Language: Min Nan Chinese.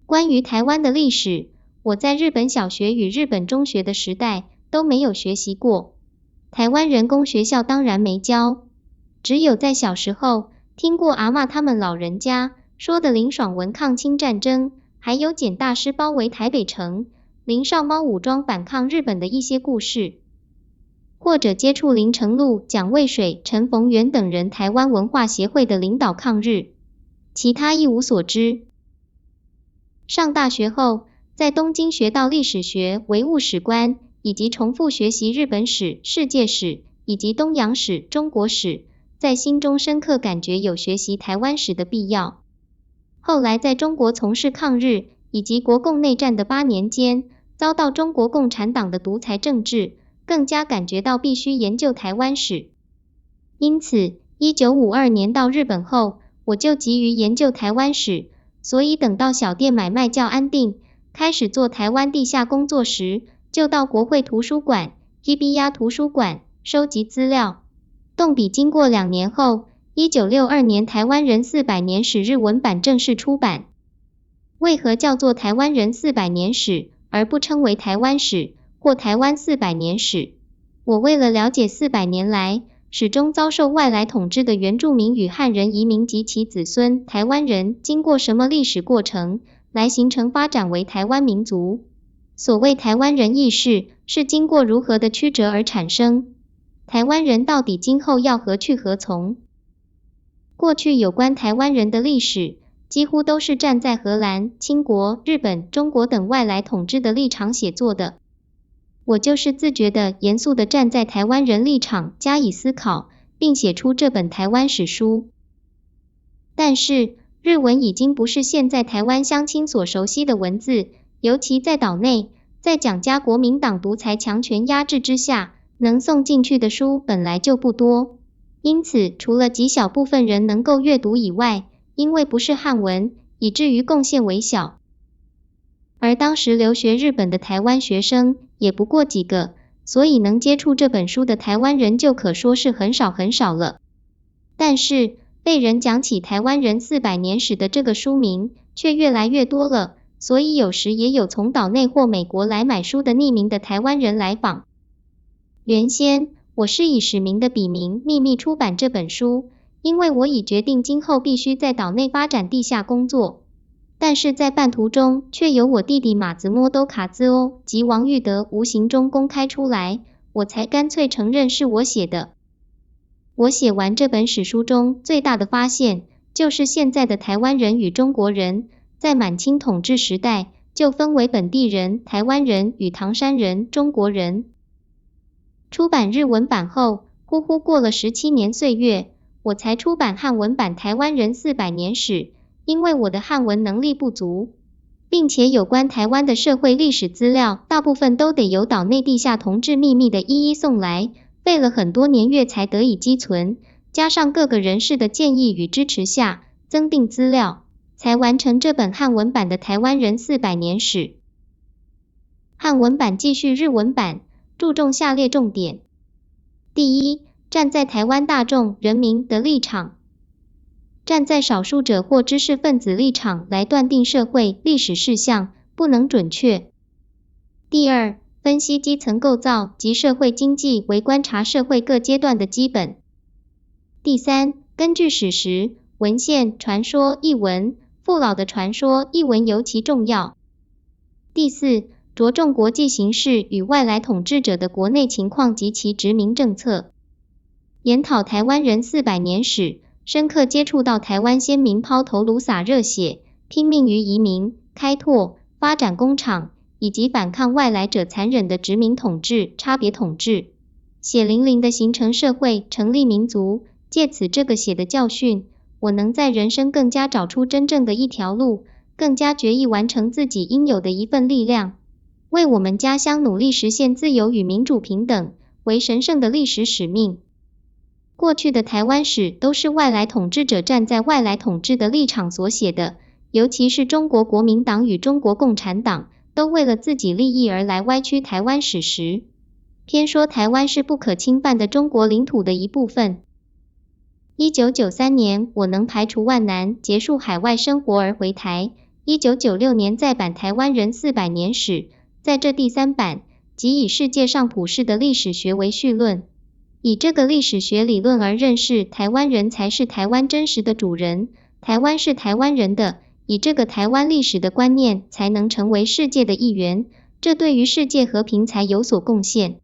關於台灣的歷史，我在日本小學與日本中學的時代都沒有學習過。台灣人公學校當然沒教，只有在小時候聽過阿嬤他們老人家說的林爽文抗清戰爭，還有簡大獅包圍台北城、林少貓武裝反抗日本的一些故事，或者接觸林呈祿、蔣渭水、陳逢源等人台灣文化協會的領導抗日，其他一無所知。上大學後，在東京學到歷史學、唯物史觀，以及重複學習日本史、世界史以及東洋史、中國史，在心中深刻感覺有學習台灣史的必要。後來在中國從事抗日以及國共內戰的8年間，遭到中國共產黨的獨裁政治，更加感覺到必須研究台灣史。因此，1952年到日本後，我就急於研究台灣史，所以等到小店買賣較安定，開始做台灣地下工作時，就到國會圖書館、日比谷圖書館收集資料。動筆經過2年後，1962年《台灣人四百年史》日文版正式出版。為何叫做《台灣人四百年史》，而不稱為台灣史或台灣四百年史？我為了了解400年來始終遭受外來統治的原住民與漢人移民及其子孫台灣人經過什麼歷史過程，來形成發展為台灣民族。所謂台灣人意識是經過如何的曲折而產生？台灣人到底今後要何去何從？過去有關台灣人的歷史，幾乎都是站在荷蘭、清國、日本、中國等外來統治的立場寫作的。我就是自覺的、嚴肅的站在台灣人立場加以思考，並寫出這本台灣史書。但是，日文已經不是現在台灣鄉親所熟悉的文字，尤其在島內，在蔣家國民黨獨裁強權壓制之下，能送進去的書本來就不多，因此除了極小部分人能夠閱讀以外，因為不是漢文，以至於貢獻微小。而當時留學日本的台灣學生也不過幾個，所以能接觸這本書的台灣人就可說是很少很少了。但是被人講起台灣人四百年史的這個書名卻越來越多了，所以有時也有從島內或美國來買書的匿名的台灣人來訪。原先我是以史明的筆名秘密出版這本書，因為我已決定今後必須在島內發展地下工作。但是在半途中，卻由我弟弟馬子摸都卡茲歐及王玉德無形中公開出來，我才乾脆承認是我寫的。我寫完這本史書中最大的發現，就是現在的台灣人與中國人，在滿清統治時代就分為本地人、台灣人與唐山人、中國人。出版日文版後，呼呼過了17年歲月，我才出版漢文版《台灣人四百年史》。因為我的漢文能力不足，並且有關台灣的社會歷史資料，大部分都得由島內地下同志秘密的一一送來，費了很多年月才得以積存，加上各個人士的建議與支持下，增訂資料，才完成這本漢文版的《台灣人四百年史》。漢文版繼續日文版，注重下列重點：第一，站在台灣大眾人民的立場。站在少數者或知識分子立場來斷定社會歷史事項，不能準確。第二，分析基層構造及社會經濟為觀察社會各階段的基本。第三，根據史實、文獻、傳說、逸聞、父老的傳說、逸聞尤其重要。第四，着重國際形勢與外來統治者的國內情況及其殖民政策。研討台灣人四百年史，深刻接觸到台灣先民拋頭顱灑熱血，拼命於移民、開拓、發展工廠，以及反抗外來者殘忍的殖民統治、差別統治，血淋淋的形成社會、成立民族。借此這個血的教訓，我能在人生更加找出真正的一條路，更加決意完成自己應有的一份力量，為我們家鄉努力實現自由與民主平等，為神聖的歷史使命。過去的台灣史都是外來統治者站在外來統治的立場所寫的，尤其是中國國民黨與中國共產黨，都為了自己利益而來歪曲台灣史實，偏說台灣是不可侵犯的中國領土的一部分。1993年，我能排除萬難結束海外生活而回台， 1996年再版《台灣人400年史》，在這第三版，即以世界上普世的歷史學為緒論，以這個歷史學理論而認識台灣人才是台灣真實的主人，台灣是台灣人的，以這個台灣歷史的觀念，才能成為世界的一員，這對於世界和平才有所貢獻。